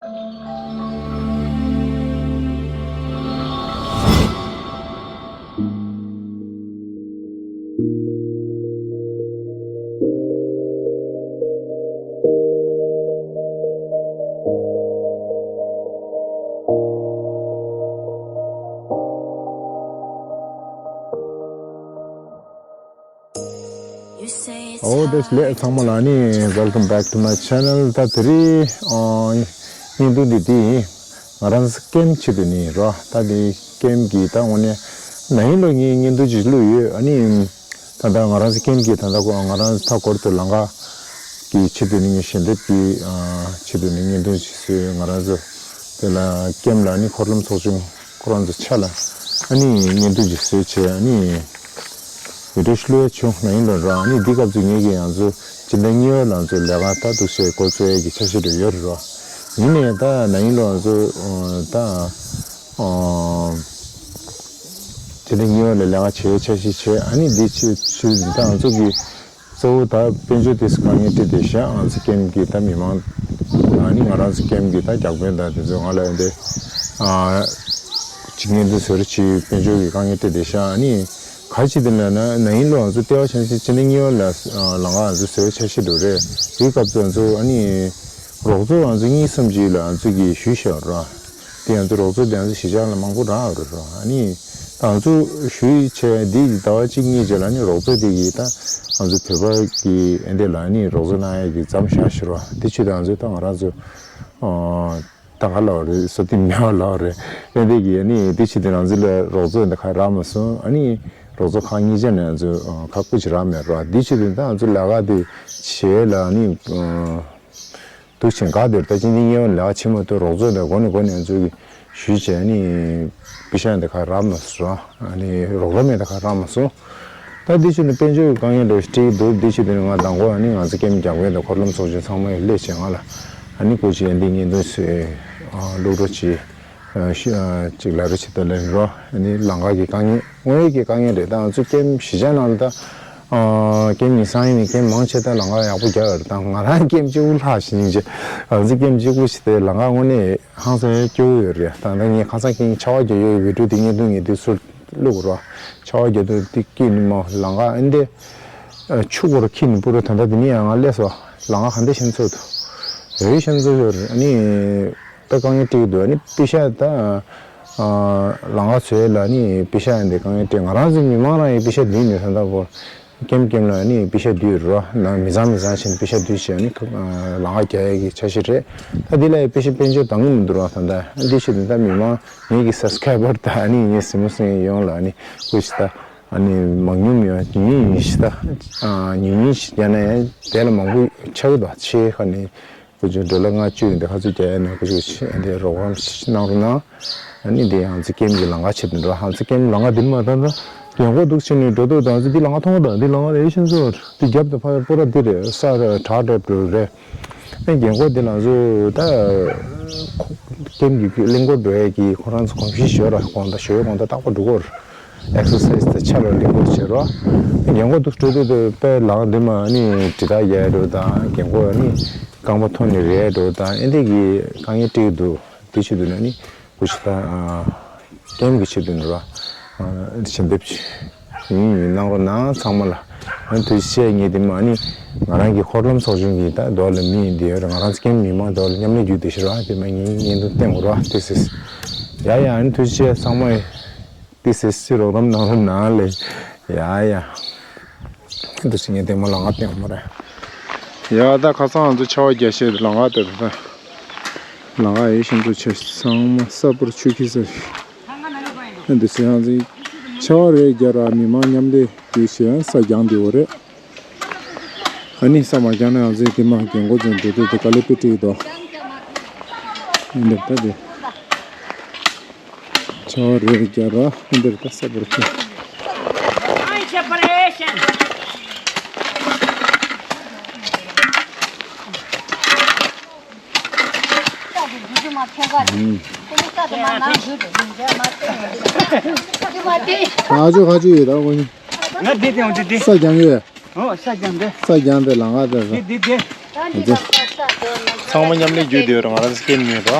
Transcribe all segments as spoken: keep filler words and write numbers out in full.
ཨོ་བདེ་ལེགས་ཚང་མ་ལ་ནི། Welcome back to my channel. ད་དེ་རིང་ཨ་བརྙན་ཐུང་འདི་དེ་ང་རང་ཚོ་ཀེམ་ཆེད་དུ་ནི་རོ། ད་དེ་ཀེམ་གི་ད་དངོས་གནས་ན་ཧིན་ལོ་ངའི་བརྙན་ཐུང་ཅིག་བླུགས་ཡོད། ཨ་ནི་ད་ལྟ་ང་རང་ཚོ་ཀེམ་གི་ད་ལྟ་ཁོ་ང་རང་ཚོ་མཐའ་འཁོར་དུ་ལམ་ཁ་གི་ཆེད་དུ་ནི་ངས་ཞལ་འདེབས་ཀྱི་ཨ་ཆེད་དུ་ནི་བརྙན་ཐུང་ཅིག་བཟོས། ང་རང་ཚོ་དེ་ལ་ཀེམ་ལ་ནི་འཁོར་ལམ་ཚོགས་ཆུང་ཁོ་རང་ཚོ་ཆ་ལ་ཨ་ནི་བརྙན་ཐུང་ཅིག་བཟོས་བྱས། ཨ་ནི་བི་ཌིའོ་ཞིག་བླུགས་ཡ་བྱུང་ན་ཡིན་ལོ་ར། ཨ་ནི་འདི་སྐབས་སུ་ངེད་ཀྱི་ཡང་ཚོ་སྤྱི་ཟླ་གཉིས་པ་ལ་ཚོ་ལས་ཀ་ད་འདུག་སེ་འགོ་བཙུགས་ཡ་གི་འཆར་གཞི་རེ་ཡོད་རེད་རོ། ཡིན་ནའི་ད་ན་ཡིན་ལོ་ང་ཚོ་ད་སྤྱི་ཟླ་གཉིས་པ་ལ་ལས་ཀ་བྱེད་འཆར་གཞི་བྱས། ཨ་ནི་འདི་ཆུ་ཆུ་ད་ང་ཚོ་གི་གཙོ་བོ་ད་དཔལ་འབྱོར་དེ་དཀའ་ངལ་འཕྲད་བསྡད་ཤག་ང་ཚོ་ཀེམ་གི་ད་མི་མང་ཨ་ནི་ང་རང་ཚོ་ཀེམ་གི་ད་བརྒྱ་དཔོན་དང་དེ་ཚོ་ང་ལ་འདི་ཨ་ཅིག་ངན་དུ་ཟེར་ཅིག་དཔལ་འབྱོར་གི་དཀའ་ངལ་འཕྲད་བསྡད་ཤག་ཨ་ནི་ག་ཅི་དེ་ན་ན་ན་ཡིན་ལོ་ང་ཚོ་ལྟེ་བ་ཆ་ཤས་ཅི་ནས་གཉིས་པ་ལ་ལམ་ཁ་ང་ཚོ་བཟོས་འཆར་གཞི་འདུག་རེད། དེའི་སྐབས་སུ་ང་ཚོ་ཨ་ནི་རོགས་ཚོགས་ང་ཚོ་གཉིས་གསུམ་ཅིག་ལ་ང་ཚོ་གིས་ཞུས་ཤག་ར། དེ་ང་ཚོ་རོགས་ཚོགས་དེ་ང་ཚོ་གཞིས་ཆགས་ལ་མང་པོ་རག་རེད་ར། ཨ་ནི་ད་ང་ཚོ་ཞུས་བྱས་འདི་ཟླ་བ་གཅིག་གཉིས་རྗེས་ལ་ནི་རོགས་ཚོགས་དེ་གིས་ད་ང་ཚོ་བོད་པ་གི་ཨེ་འདྲ་ལ་ནི་རོགས་ཚོགས་གནང་ཡ་གི་མཚམས་བཞག་ཤག་ར། དེ་ཆུ་ད་ང་ཚོ་ད་ང་རང་ཚོ་ཨ། ད་ག་ལབ་རེད། སོ་ཏི་མེ་བ་ལབ་རེད། ཨེ་འདི་གི་ནི་དེ་ཕྱི་དེ་རང་ཚོ་ལ་རོགས་ཚོགས་འདི་ཁ་རག་མ་སོང་། ཨ་ནི་རོགས་ཚོགས་ཁག་གཉིས་ཆ་ནས་ང་ཚོ་ཁག་སྐུ་ཅི་རག་མེད་རོགས། དེ་ཕྱི་དེ་ད་ང་ཚོ་ལས་ཀ་དེ་བྱེད་ལ་ནི་འདུག་ཆེན་ག་དེར་ད་ཅི་འདི་ཉེ་བ་ལས་ཀ་བྱེད་མ་ཐུབ། རོགས་ཚོགས་འདི་འགོ་ནས་འགོ་ནས་ང་ཚོ་གི་ཞུས་བྱས་ནི་པི་ཤ་འདི་ཁ་རག་མ་སོང་། ཨ་ནི་རོགས་ལ་མེད་ད་ཁ་རག་མ་སོང་། ད་འདི་ཕྱི་ནས་དཔལ་འབྱོར་གྱི་དཀའ་ངལ་འདྲ་བོ་ཞིག་འཕྲད་ཀྱི་འདུག་འདི་ཕྱི་དེ་ནས་ང་མདང་དགོང་ཨ་ནི་ང་ཚོ་ཀེམ་རྒྱག་མཁན་དང་འཁོར་ལམ་ཚོགས་ཆུང་ཚང་མ་ཡི་སླེབས་བྱས་ང་ལ་ཨ་ནི་སྐུ་མཁྱེན་འདི་བརྙན་ཐུང་བཟོས་བླུགས་རོགས་གྱིས་ཅིག་ལབ་རོགས་བྱེད་དང་ལབ་རོགས། ཨ་ནི་ལམ་ཁ་གི་དཀའ་ངལ་དངོས་ཡོད་ཀྱི་དཀའ་ངལ་རེད། ད་ང་ཚོ་ཀེམ་གཞིས་ཆགས་ནང་ལ་ད་ཀེམ་ཉི་ཤུ་ཡིན་ནི་ཀེམ་མང་ཆེ་ད་ལམ་ཁ་ཡག་པོ་རྒྱག་ཡོད་རེད། ད་ང་རང་ཀེམ་གཅིག་པུ་ལྷག་བཞིན་བྱས་ང་ཚོ་ཀེམ་གཅིག་པུ་ཞིག་དེ་ལམ་ཁ་དངོས་གནས་ཧང་སང་སྐྱོ་བོ་ཡོད་རེད། ད་ལྟ་ངས་ཁ་སང་ཁྱེད་ཆར་པ་རྒྱག་ཡོད་བི་ཌིའོ་དེ་བརྙན་ཐུང་ངས་དེ་ཚུར་བླུགས་རོགས། ཆར་པ་རྒྱག་དུས་དེ་སྐྱིད་ནི་མ་ལམ་ཁ་ཨེ་འདི་ཆུ་སྐོར་ཁྱི་ནི་པུ་རོ། ད་ལྟ་དེ་ནི་ཡང་ང་སླེབས་སོང་། ལམ་ཁ་ག་འདྲ་ཞིག་ཚོད་འདུག་འོས་ཤིང་ཚོད་ཡོད་རེད། ཨ་ནི་ད་དཀའ་ངལ་འཕྲད་ཀྱི་འདུག་ཨ་ནི་པེ་ཤ་ད་ལམ་ཁ་བཟོས་ལ་ནི་པེ་ཤ་ཡང་དེ་དཀའ་ངལ་འཕྲད། ང་རང་ཚོའི་མི་མང་རང་ཡང་པེ་ཤ་བསྡུས་ནས་ད་ལྟ་བར་ཀེམ་ཀེམ་ལ་ནི་པེ་ཤ་བསྡུས་རོ། ནང་མི་ཚང་མི་ཚང་བྱས་ནས་པེ་ཤ་བསྡུས་བྱས་ནི་ལམ་ཁ་རྒྱག་ཡས་ཀྱི་འཆར་གཞི་རེད། ད་འདི་ལ་ཡི་པེ་ཤ་དཔལ་འབྱོར་འདང་གི་མི་འདུག་རོ། ད་ལྟ་འདི་ཞིག་འདི་ད་མི་མང་ངེད་ཀྱི་སབ་སི་ཀ་རའི་བར་ད་ཨ་ནི་ངའི་གཟིགས་མོ་གཟིགས་ཡོང་ལ་ཨ་ནི་སྐུ་ཞིག་ད་ཨ་ནི་མང་ཉུང་ཡོད་ཉུང་ཉུང་ཞིག་ད་ཉུང་ཉུང་ཞིག་རྒྱག་ན་ཡང་དེ་ལ་མང་པོ་ཆགས་ཀྱི་འདུག་ཆེ་ཁ་ནི། ཁོ་ཚོ་ཌོ་ལར་ལྔ་བཅུ་ཡིན་དེ་ཁ་ཚུར་རྒྱག་ཡ་ནས་ཁོ་ཚོ་ཆེ་འདི་རོགས་རམ་གནང་རོགས་གནང་། ཨ་ནི་འདི་ཡང་ཚིག་ཀེམ་གྱི་ལམ་ཁ་ཆེད་དུ་འགྲོ། ཧང་ཚིག་ཀེམ་ལམ་ཁ་འདི་མ་ད་ད་རྒན་གོག་འདུག་ཕྱིན་ནས་འགྲོ་འདུག་ད་ཚོ་འདི་ལམ་ཁ་མཐོང་ད་འདི་ལམ་ཁ་ལས་ཤིན་ཚོ་འདི་རྒྱབ་ཏུ་ཕ་པོ་ར་འདི་རེད། ས་ར་བྲག་འདྲ་འགྲོ་རེད། ཨ་རྒན་གོག་འདི་ལ་ཚོ་ད་ཀེམ་གྱི་གླིང་སྐོར་འགྲོ་ཡས་ཀྱི་ཁོ་རང་ཚོ་གོམས་གཤིས་ཞོར་ར་དགོང་དག་ཞོའི་དགོང་དག་རྟག་པར་འགྲོ་གོ་ར། ཨེག་སར་སའིཛ་དང་ཆ་ལ་གླིང་སྐོར་བྱེད་རོགས། རྒན་གོག་འདུག་འགྲོ་འདུག་འདུག་པའི་ལམ་ཁ་འདི་མ་ཨ་ནི་དྲིལ་བསྒྲགས་རྒྱག་ཡས་འགྲོ་དང་རྒན་གོག་ཨ་ནི་རྐང་པ་ཐོག་ནས་རེད་འགྲོ་དང་ཨེ་འདི་གི་དཀའ་ངལ་འཕྲད་ཀྱི་འདུག་དེ་ཆེད་དུ་ནི་ཨ་ནི་སྐུ་ཞིག་དང་ཀེམ་གྱི་ཆེད་དུ་ནི་རོ། ཞལ་འདེབས་ཡིན་ཡིན་གནང་རོགས་གནང་ཚང་མ་ལ། ཨ་ནི་ཐུགས་རྗེ་ཆེ། ངས་དེ་མ་ཨ་ནི་ང་རང་གི་འཁོར་ལམ་ཚོགས་ཆུང་གི་ད་རྡོ་ལ་མི་ཡིན་དེ་ཡོད་རེད། ང་རང་ཚོ་ཀེམ་མི་མང་རྡོ་ལ་མཉམ་ལས་རྒྱུ་དེ་ཤི་རོ། དེ་མ་ངས་ངས་འདུག་བསྟན་གོ་རོ་དེ་སིས། ཡ་ཡ་ཨ་ནི་ཐུགས་རྗེ་ཆེ་ཚང་མ། ཏི་སེ་སི་རོགས་རམ་གནང་རོགས་གནང་ལེ། ཡ་ཡ། འདུག་སེ་ངས་དེ་མོ་ལ་ང་བསྟན་མ་རེད། ཡ་ད་ཁ་སང་ང་ཚོ་ཆར་པ་རྒྱག་ཤེས་ལམ་ཁ་དེ་རེད་ད། ལམ་ཁ་ཡེ་ཤིན་ཏུ་ཆེ་ཚང་མ་ས་སྤུར་ཆུ་ཁྱི་ས། འདུག་སེ་ང་ཚོ་ཆར་པ་རེ་རྒྱག་ར་མི་མང་མཉམ་ལས་དུས་བྱས་ས་རྒྱང་དེ་འོ་རེད། ཨ་ནི་ས་མ་རྒྱང་ན་ང་ཚོའི་དེ་མ་རྒན་གོག་ཚོ་འགྲོ་དུས་དེ་དཀའ་ལས་དཔེ་འཕྲད་ཀྱི་འདུག་འདི་ལྟ་དེ། ཆར་པ་རེ་རྒྱག་ར་འདིར་ད་ས་བར་ཁྱེར། ག་ཅུ་ག་ཅུ་ཡོད་ད་ཁོ་གཉིས། ང་འདི་དེ་འོང་འདི་འདི། ས་རྒྱང་ཡོད། ཨོ་ས་རྒྱང་འདི། ས་རྒྱང་འདི་ལ་ང་ད་ས། འདི་འདི་འདི། ཚང་མ་མཉམ་ལས་རྒྱུ་དེ་རང་རང་སྐྱེལ་མི་རོ།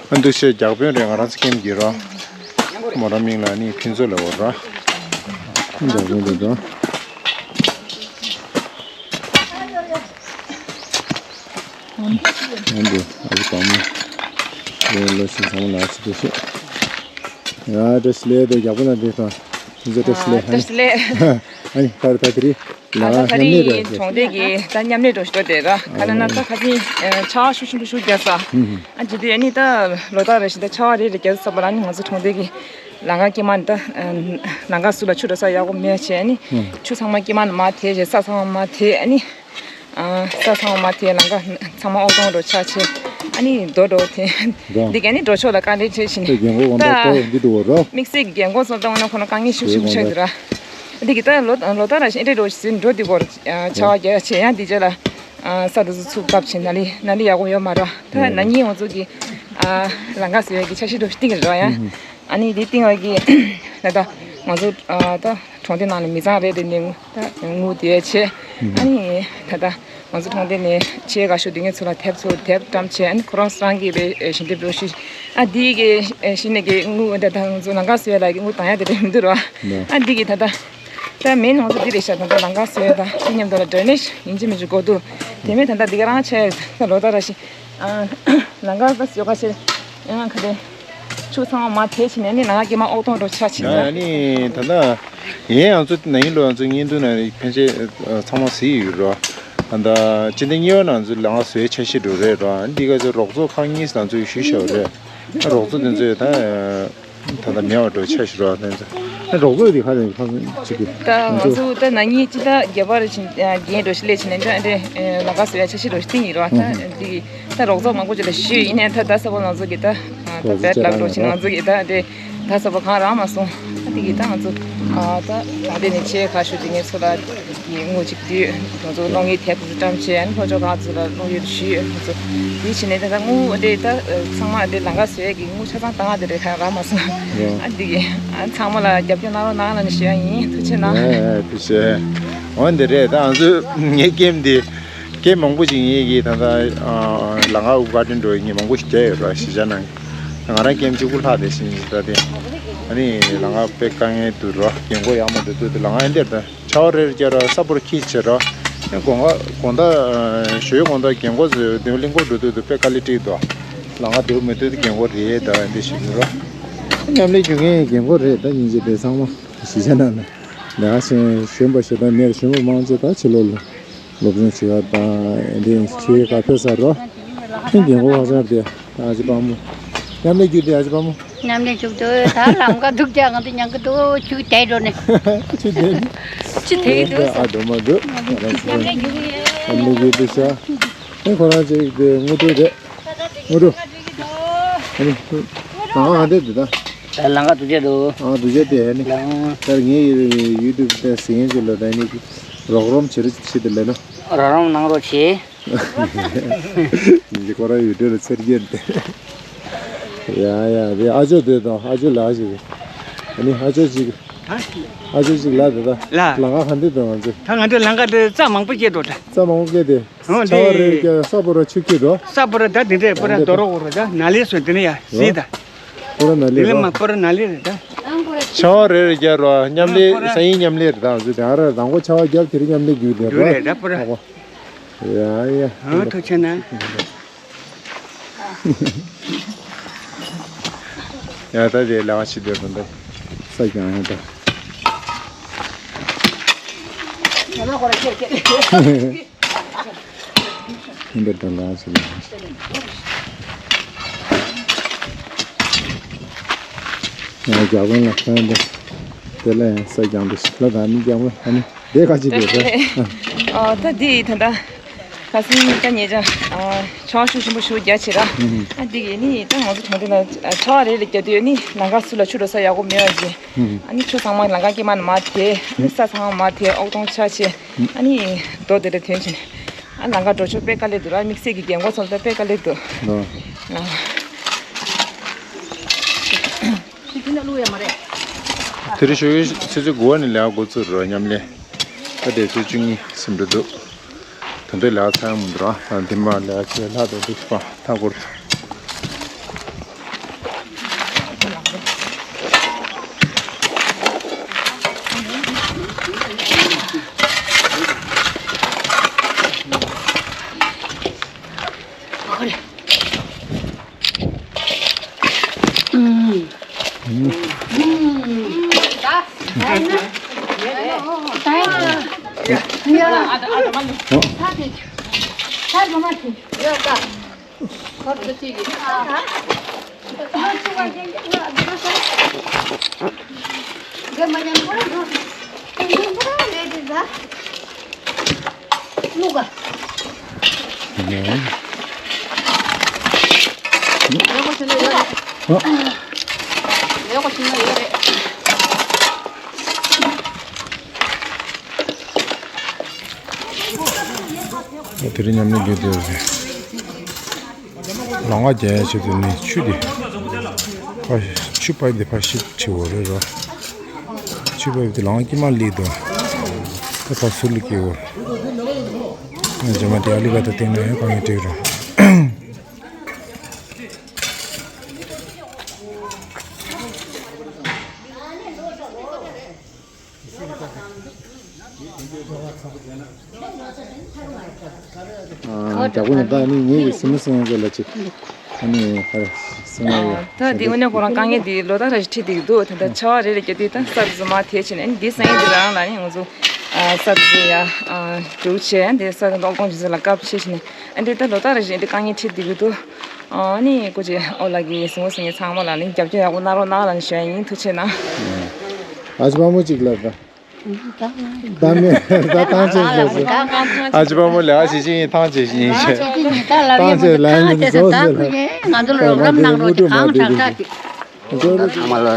ཨ་འདུ་ཤེས་རྒྱག་དཔོན་རེད། ང་རང་ཚོ་ཁྱིམ་གྱི་རོ། མོ་རང་མིང་ལ་ནི་ཕུན་ཚོགས་ལབ་པ་རོ། རྒྱག་དཔོན་རེད་དོ། ཨ་འདུ་ཨ་ཅེ་བ་མོ། ལོ་ཤིང་ཚང་མ་ལ་ཅི་འདུ་ཤེས། ཡ་བཀྲ་ཤིས་བདེ་ལེགས། རྒྱག་དཔོན་ལ་འདི་དང་ཕུན་ཚོགས་བཀྲ་ཤིས་བདེ་ལེགས། ཨ་ནི་ཨ་ནི་ད་རེས་ད་དེ་རིང་། ད་ད་ག་རེ་ཡིན། གྲོང་སྡེ་གི་ད་མཉམ་ལས་འགྲོ་ཞུ་དེ་ར། ག་ལ་ན་ད་ཁ་སང་ཆར་པ་ཤུགས་ཆེན་པོ་ཤུགས་རྒྱག་ས། ཨ་ཇི་དུས་ཨ་ནི་ད་ལོ་ལྟར་རེ་བཞིན་ད་ཆར་པ་རེ་རེ་རྒྱག་ས་བ་ལ་ནི་ང་ཚོ་གྲོང་སྡེ་གི་ལམ་ཁ་དཀྱིལ་མ་ནི་ད་ལམ་ཁ་ཟུར་ལ་ཆུ་འགྲོ་ས་ཡག་པོ་མེད་བྱས་ཨ་ནི་ཆུ་ཚང་མ་དཀྱིལ་མ་ནི་མར་ཐལ་བྱས། ས་ཚང་མ་མར་ཐལ། ཨ་ནི་ས་ཚང་མ་མར་ཐལ། ལམ་ཁ་ཚང་མ་ཨོག་དོང་འགྲོ་ཆགས་བྱས། ཨ་ནི་རྡོ་འགྲོ་དེ་འདི་ག་ནི་འགྲོ་ཕྱོགས་ལ་བཀག་འདྲེན་བྱས་བྱས་ནས་ད་དམིགས་བསལ་གི་རྒན་གོག་ཚོ་ལྟ་བ་ན་ཁོ་ན་དཀའ་ངལ་ཤུགས་ཆེན་པོ་ཆགས་འདུག་ར། འདི་གི་ད་ལོ་ལོ་ལྟར་ར་བཞིན་འདྲེ་འགྲོ་ཟིན་འགྲོ་འདི་བོར་ཆར་པ་རྒྱག་བྱས་ཡང་འདི་རྗེས་ལ་ས་དེ་ཚོ་ཚུགས་བབས་བྱས་ནཱ་ལི་ནཱ་ལི་ཡག་པོ་ཡོད་མ་རེད། ད་ན་ནིང་ང་ཚོ་གི་ལམ་ཁ་བཟོ་ཡག་གི་འཆར་གཞི་འགྲོ་བཏིང་རེད་ར། ཡང་ཨ་ནི་འདི་བཏིང་བ་གི་ད་ད་ང་ཚོ་ད་གྲོང་སྡེ་ནང་ལ་མི་ཚང་རེ་རེ་ནས་ད་དངུལ་དེ་བྱས། ཨ་ནི་ད་ད་ང་ཚོ་གྲོང་སྡེ་ནས་ཆེད་དགའ་ཤོས་དེ་ངེད་ཚོ་ལ་དེབ་ཚོ་དེབ་བཀྲམ་བྱས། ཨ་ནི་ཁོ་རང་རང་གིས་རེ་ཞལ་འདེབས་རོགས་ཞུས། ཨ་འདི་གི་གཞི་ནས་གི་དངུལ་འདི་ད་ང་ཚོ་ལམ་ཁ་བཟོ་ཡག་ལ་གི་དངུལ་བཏང་ཡག་དེ་རེད་མི་འདུག་ར། ཨ་འདི་གི་ད་ད་ད་མེད་ནང་ཚོ་འདི་རེད་ཤག་ད་ད་ལམ་ཁ་བཟོ་ཡག་ད་དེ་མཉམ་དུ་ལ་ཌེ་རེ་ནེ་ཤན་ཡིན་གཅིག་མིན་གཅིག་དགོས་འདུག་དེ་མིན་ད་ད་འདི་ག་རང་བྱས་ད་ལོ་ལྟར་ར་ཞིག་ལམ་ཁ་ད་བཟོ་ག་བྱས་ཡང་ཁ་དེ། ཆུ་ཚང་མ་མར་ཐལ་བྱས་ནས་ནི་ནང་དཀྱིལ་མ་ཨོག་དོང་འགྲོ་ཆགས་བྱས་ཡ་ནི། ནི་ད་ལྟ་ཡིན་ཡང་ཚོ་ན་ཡིན་ལོ་ཡང་ཚོ་བརྙན་ཐུང་ནང་ཕན་ཆད་ཚང་མ་གཟིགས་ཡོད་རོ། ད་ལྟ་སྤྱི་ཟླ་གཉིས་པ་ནང་ཚོ་ལམ་ཁ་བཟོའི་འཆར་གཞི་འགྲོ་རེད་རོ། འདི་ག་ཚོ་རོགས་ཚོགས་ཁག་གཉིས་ནང་ཚོ་ཞུས་བཞག་རེད། རོགས་ཚོགས་དེ་ཚོས་ད་ད་ལྟ་མེད་པ་འགྲོ་འཆར་གཞི་རོ། དེ་ཚོ་རོགས་ཚོགས་དེ་ཁ་རེ་ཁ་ཅིག་གི་ད་ང་ཚོ་ད་ན་ནིང་སྤྱི་ཟླ་བརྒྱད་པ་རེ་བཞིན་རྒན་འགྲོ་ཞིག་སླེབས་བྱས་ནས་འདྲ་འདྲ་ལམ་ཁ་བཟོ་ཡག་འཆར་གཞི་འགྲོ་ཞིག་བཏིང་ཡིན་རོ། ད་འདི། ད་རོགས་ཚོགས་མང་པོ་ཅིག་ལ་ཞུས་ཡིན་ནའང་ད་ད་ས་བོ་ང་ཚོ་གི་ད་ད་བེད་ལག་འགྲོ་ཕྱིན་ང་ཚོ་གི་ད་དེ་ད་ས་བོ་གང་རག་མ་སོང་། ད་དེ་གི་ད་ང་ཚོ་ད་ད་དེ་ནས་ཆེད་ཁ་ཞུ་དེ་ངེད་ཚོ་ལ་དེ་དངུལ་ཅིག་བསྡུས་ང་ཚོ་གློག་བརྙན་དེབ་དེ་ཚོ་བཀྲམ་བྱས། ཨ་ནི་ལྷོ་ཕྱོགས་ཁག་ཚོ་ལ་གློག་བརྙན་ཞུས། ང་ཚོ་དེ་བྱས་ནས་ད་ད་དངུལ་དེ་ད་ཚང་མ་དེ་ལམ་ཁ་བཟོ་ཡག་གི་དངུལ་ཆ་ཚང་བཏང་ཡག་དེ་རེད། གང་རག་མ་སོང་། ཨ་དེ་གི་ཨ་ཚང་མ་ལ་རྒྱབ་སྐྱོར་གནང་རོགས་གནང་ལབ་ནས་ཞུ་ཡག་ཡིན། ཐུགས་རྗེ་གནང་། ཨ་ཨ་ཐུགས་རྗེ་ཆེ། འོ་འདི་རེད། ད་ང་ཚོ་ངའི་ཀེམ་འདི། ཀེམ་མང་པོ་ཅིག་ངེད་ཀྱིས་ད་ལྟ་ལམ་ཁ་དབུ་བཀག་སྐྲུན་འགྲོ་ཡག་ངས་མང་པོ་ཞིག་བརྒྱབ་ཡོད་ར། གཞིས་ཆགས་ནང་ང་རང་ཀེམ་གཅིག་པུ་ལྷག་བསྡད་ཤག་ད་དེ། ཨ་ནི་ལམ་ཁ་དཔེ་དཀའ་ངལ་འདུག་ར། རྒན་གོག་ཡག་མ་འདུག་འདུག་དེ་ལམ་ཁ་ཨེ་འདིར་ད་ཆར་པ་རེ་རེ་རྒྱག་ར། ས་སྤོ་ར་འཁྱེར་བྱས་ར། ཨེ་དགོང་ཁ་དགོང་དག་ཞོགས་ཀས་དགོང་དག་རྒན་གོག་ཚོས་དེ་གླིང་སྐོར་འགྲོ་དུས་དུ་དཔེ་དཀའ་ལས་འཕྲད་འདུག་ལམ་ཁ་དེ་མི་འདུག་དེ་རྒན་གོག་རེད། ད་ཨེ་འདི་ཞིག་འདུག་ར། མཉམ་ལས་རྒྱུ་མཁན་རྒན་གོག་རེད། ད་ཡིན་གཅིག་དེ་ཚང་མ་གཞིས་ཆགས་ནང་ནས་ལས་ཀ་བྱེད་གཞོན་པ་ཞེ་དྲག་མེད། གཞོན་པ་མང་ཆེ་ད་ཕྱི་ལོགས་ལ། སློབ་སྦྱོང་བྱེད་ཡག་དང་འདི་ཆོས་ག་ཕེབས་ས་རོ། ཨེ་རྒན་གོག་ཧ་ཅང་དེ་ཨ་ཅེ་དཔའ་མོ། མཉམ་ལས་རྒྱུ་དེ་ཨ་ཅེ་དཔའ་མོ། མཉམ་ལས་རྒྱུ་དེ་ད་ལམ་ཁ་འདུག་ཀྱང་ང་དེ་མྱང་གི་འདུག་ཆུ་དེ་འགྲོ་ནས། ཆུ་དེ་ནི། ཆུ་དེ་འདུག་ཨ་འགྲོ་མ་འདུག་མཉམ་ལས་རྒྱུ་གི་ཡོད། མཉམ་ལས་རྒྱུ་དེ་ཤ། ཨེ་ཁོ་རང་ཅིག་དེ་དངོས་གྲུབ་དེ། དངོས་གྲུབ། ཨ་ནི། ཨ་ཨ་དེ་དེ་ད། ད་ལམ་ཁ་འདུག་ཀྱང་འདུག་ཨ་འདུག་ཀྱང་དེ་ནི། ལམ། ད་ངའི་ཡུ་ཊུབ་དེ་ཟིན་ཡིན་ཅིག་ལ་ད་ནི། རོགས་རམ་བྱེད་རེ་བྱེད་དེ་ལས་ན། རོགས་རམ་གནང་རོགས་བྱེད། ཡིན་གྱི་ཁོ་རང་ཡུལ་གྲུ་ལ་ཚེར་རྒྱས་ཏེ། ཡ་ཡ་རེད། ཨ་ཅོ་དེ་དང་ཨ་ཅོ་ལགས་ཤིག་ཨ་ནི་ཨ་ཅོ་ཅིག་ཨ་ཅོ་ཅིག་ལགས་དེ་དང་། ལགས། ལམ་ཁ་ག་འདྲ་འདུག་ང་ཚོ། ད་ང་ཚོ་ལམ་ཁ་དེ་རྩྭ་མང་པོ་སྐྱེས་འདུག་ད། རྩྭ་མང་པོ་སྐྱེས་ཏེ། ཨོ་ཆར་པ་རེ་རྒྱག་ས་པོ་ར་ཆུ་སྐྱེས་འདུག་ས་པོ་ར་ད་དེ་འདྲས་པོ་ར་རྡོ་རོག་ར་ད་ནཱ་ལེ་སོ་དེ་ནས་ཡ་སྲིད་ད། པོ་ར་ནཱ་ལེ་དེ་ལས་རོ། མ་པོ་ར་ནཱ་ལེ་རེད་ད། ཆར་པ་རེ་རེ་རྒྱག་རོགས། མཉམ་ལས། ཨ་པོ་ར། སང་ཉིན་མཉམ་ལས་རེད་ད། ང་ཚོ་དེ་ཨ་ར་རང་མགོ་ཆར་པ་རྒྱབ་དེ་རིང་མཉམ་ལས་རྒྱུག་དེ་རྒྱུག་རོགས། རེད་ད་པོ་ར། ཨ་པོ། ཡ་ཡ། ཨ་ཐུགས་རྗེ་གནང་། ཡ་ད་དེ་ལས་ཀ་བྱེད་དུས་ད་ད་ས་ཀྱང་ཡ་ད། ཧིན་པའི་དོན་དག་ཞིག་ལ། ང་རྒྱ་དཔོན་ལ་ཁོང་དེ་དེ་ལ་ཡང་ས་ཀྱང་དུ་ཞིག་ལ་ད་ནི་རྒྱ་དཔོན་ཨ་ནི་དེ་ག་ཅིག་དགོས་རེད། ཨ་ད་དེ་ད་ད་ཁ་སང་ད་ཉེ་ཆར་ཆར་ཤུགས་ཆེན་པོ་ཞིག་རྒྱག་བྱས་ར། ཨ་དེ་གི་ནི་ད་ང་ཚོ་གྲོང་སྡེ་ལ་ཆར་པ་རེ་རེ་རྒྱག་དུས་ནི་ལམ་ཁ་ཟུར་ལ་ཆུ་འགྲོ་ས་ཡག་པོ་མེད་པ་བྱས། ཨ་ནི་ཆུ་ཚང་མ་ལམ་ཁ་དཀྱིལ་མ་ནས་མར་ཐལ། ཨ་ནི་ས་ཚང་མ་མར་ཐལ། ཨོག་དོང་ཆགས་བྱས། ཨ་ནི་རྡོ་དེ་འདྲ་ཐོན་བྱས། ཨ་ལམ་ཁ་འགྲོ་ཕྱོགས་དཔེ་དཀའ་ལས་འདུག་ར། དམིགས་བསལ་གྱི་རྒན་གོག་ཚོ་ལ་ད་དཔེ་དཀའ་ལས་འདུག་ཨ། ཨ། ཤི་ཐུན་ན་བླུག་ཡ་མ་རེད། དེ་རིང་ཞོགས་ཀའི་ཆུ་ཚོད་དགུ་པ་ནས་ལས་ཀ་འགོ་བཙུགས་རོགས་མཉམ་ལས། ད་དེ་ཚོད་བཅུ་གཉིས་ཟིན་འགྲོ་འདུག་ད་ལྟ་ལས་ཀ་ཚར་མི་འདུག་ར། ཨ་འདི་མ་ལས་ཀ་བྱས་ལྷག་དང་འདུག་པ་མཐའ་སྐོར། དེ་རིང་མཉམ་ལས་རྒྱུ་དེ་རེད། ལམ་ཁ་རྒྱག་ཡ་ཆེད་དུ་ནི་ཆུ་དེ་ཕར་ཆུ་པ་དེ་ཕར་ཤིབ་བྱེད་དགོས་རེད་ར། ཆུ་པ་དེ་ལམ་ཁ་དཀྱིལ་མ་སླེབས་འདུག་ད་ཕར་ཟུར་ལ་སྐྱེལ་དགོས། ང་རྗེས་མ་དེ་ཨ་ལི་བ་དང་བསྟན་ན་ཡང་གང་ཡང་འགྲིག་རེད། ཨ་རྒྱག་པོ་ནི་ད་ནི་ངའི་སེམས་སེམས་ལ་ཅིག་ཨ་ནི་ཧ་སེམས་ལ་ཡོད། ད་འདི་དངོས་གནས་ཁོ་རང་དཀའ་ངལ་འདི་ལོ་ལྟར་རེ་ཁྲིད་བསྡད་ཀྱི་འདུག་ད་ལྟ་ཆར་པ་རེ་རེ་བརྒྱབ་དུས་ད་ས་རྫུ་མ་དེ་བྱས་ནས་འདི་སང་ཉིན་འདི་རང་ལ་ནི་ང་ཚོ་ས་རྫུ་ཡ་འདུག་བྱས་འདི་ས་རྫུ་མདོག་མདོག་ཅིག་ལ་སྐབས་ཆེ་བྱས་ནས་འདི་ད་ལོ་ལྟར་རེ་བཞིན་འདི་དཀའ་ངལ་ཁྲིད་བསྡད་ཀྱི་འདུག་ཨ་ནི་ཀོ་ཅི་ཨོ་ལགས་ཀྱིས་གཟིགས་མོ་གཟིགས་མཁན་ཚང་མ་ལ་ནི་རྒྱབ་སྐྱོར་ཡག་པོ་གནང་རོགས་གནང་ལབ་ནས་ཞུ་ཡ་ཡིན། ཐུགས་རྗེ་གནང་། ཨ་ཅེ་དཔའ་མོ་གཅིག་ལ་ད། ད་མེད་ད་ཐང་ཆད་ཟེར་ཟེར། ཨ་ཅེ་དཔའ་མོ་ལས་ཀ་བྱེད་ཀྱི་ཡིན། ཐང་ཆད་ཀྱི་ཡིན་ཞེས། ཐང་ཆད་ལ་ཡིན་བཟོ་ཟེར་ལ། ང་ཚོ་ལ་རོགས་རམ་གནང་རོགས་ཀྱི་གང་དྲག་དྲག་གི་ཚང་མ་ལ་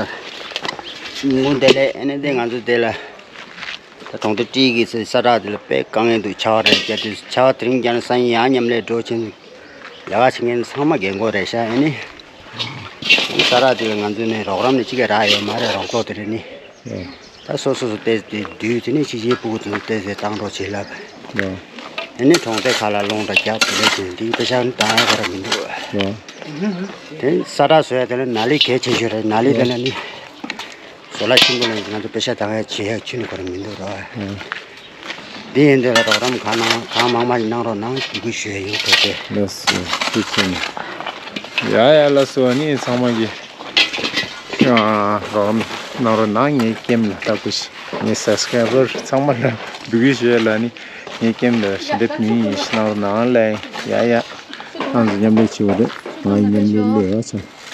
སྙིང་ཁུང་བདེ་ལེགས། ཨ་ནི་འདི་ང་ཚོ་འདི་ལ་ད་གྲོང་སྡེ་སྤྲེལ་གྱི་ས་ས་ཁྲ་འདི་ལ་དཔེ་དཀའ་ངལ་འདུག་ཆར་པ་རེ་བརྒྱབ་དུས་ཆར་པ་དེ་རིང་བརྒྱབ་ན་སང་ཉིན་ཡང་མཉམ་ལས་འགྲོ་ཕྱིན། ལས་ཀ་བྱེད་མཁན་ཚང་མ་རྒན་གོག་རེད་ཤག་ཨ་ནི་ས་ཁྲ་འདི་ལ་ང་ཚོ་ནི་རོགས་རམ་ནི་གཅིག་ཀྱང་རག་ཡོད་མ་རེད། རོགས་ཚོགས་དེ་རེད་ནི། ད་སོ་སོ་སོ་བལྟས་ཏེ་དུས་དེ་ནས་ཕྱི་རྒྱལ་སྤུ་གུ་ཚོ་བལྟས་ཏེ་བཏང་རོགས་བྱེད་ལབ། ཡ། དེ་ནས་གྲོང་སྡེ་ཁག་ལ་སློང་དང་རྒྱབ་དེ་ལས་ཀྱི་འདི་པེ་ཤག་ནི་བཏང་ཡ་ག་ར་མི་འདུག་ཡ། དེ་ས་ཁྲ་བཟོ་ཡ་དེ་ལ་ནཱ་ལེནྡྲ་གལ་ཆེ་ཤོས་རེད། ནཱ་ལེནྡྲ་དེ་ལ་ནི་བཟོ་ལ་ཆེན་པོ་ལ་ང་ཚོ་པེ་ཤག་བཏང་ཡ་བྱེད་ཡ་ཁྱོན་ནས་ག་ར་མི་འདུག་ར། ཡ། འདི་ཡིན་དུས་ལ་རོགས་རམ་གང་གནང་གང་མང་མང་ཞིག་གནང་རོགས་གནང་འབོད་སྐུལ་ཞུ་ཡ་ཡིན། ཐུགས་རྗེ་ཆེ། ལགས་སོ་ཐུགས་རྗེ་ཆེ། ཡ་ཡ་ལགས་སོ། ཨ་ནི་ཚང་མ་གིས་རོགས་རམ་གནང་རོགས་གནང་། ངའི་ཀེམ་ལ་ལྟ་སྐུ་ཞིག་ངའི་སབ་སི་ཀ་རའི་བར་ཚང་མ་ལ་འབོད་སྐུལ་ཞུ་ཡ་ལ་ནི་ངའི་ཀེམ་ལ་ཞལ་འདེབས་ཉུང་ཉུང་ཞིག་གནང་རོགས་གནང་ལ། ཡ་ཡ། ང་ཚོ་མཉམ་ལས་བྱེད་པ་རེད། ང་ཡི་མཉམ་ལས་ལས་ཡ་ཆ།